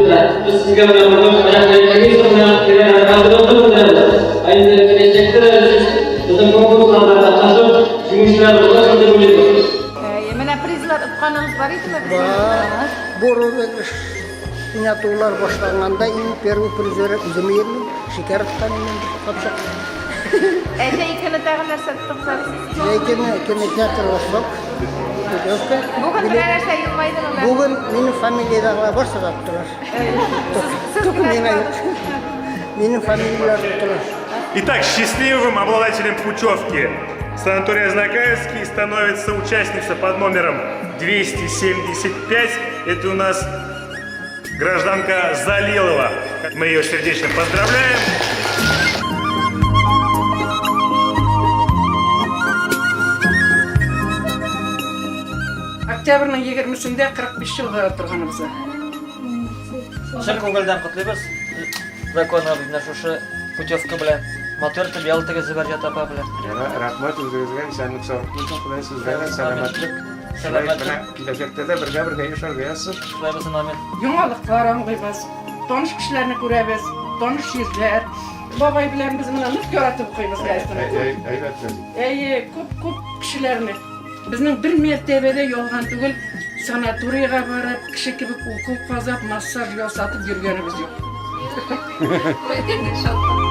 тора. Без сезгә менә бүген рәхмәтләребез белән тирән рәхмәтебезне белдерәбез. Ә инде киләчәктә дә сез безнең конкурсларда катнашып, җиңүчеләр булырсыз дип уйлыйбыз. Әйе, менә призлар отканыгыз бар идеме безнең? Бар. Бу розыгрыш уйнатулар башланганда иң первый призер үзем йөрдем. Шикәр откан идем бер капчык. Ә җәй көне тагын нәрсә тоттыгыз әле сез? Җәй көне кинотеатр Восток. Путевка. Бүген берәр нәрсә елмайдымы? Бүген минем фамилиядәгеләр барсы да оттылар. Только миңа юк. Минем фамилияләр оттылар. Итак, счастливым обладателем путевки в санаторий Азнакаевский становится участница под номером 275. Это у нас гражданка Залилова. Мы ее сердечно поздравляем. Октябрьнең 20-сендә 45 ел бара торганыбызга. Чын күңелдән котлыйбыз. Закон абый менә шушы путевка белән матур итеп ял итегез Зөбәрҗәт апа белән. Рәхмәт үзегезгә, исәнлек саулык булсын, Ходай сезгә дә сәламәтлек. Сәламәтлек. Киләчәктә дә бергә-бергә яшәргә язсын. Шулай булсын, амин. Яңалыклар аңлыйбыз, таныш кешеләрне күрәбез, таныш йөзләр. Бабай белән без моны нык яратып укыйбыз газетаны. Әйбәт газет. Әйе, күп-күп кешеләрне. Безнең бер мәртәбә дә ялган түгел, санаторийга барып, кеше кебек укол казап, массаж ясатып йөргәнебез юк. Шат.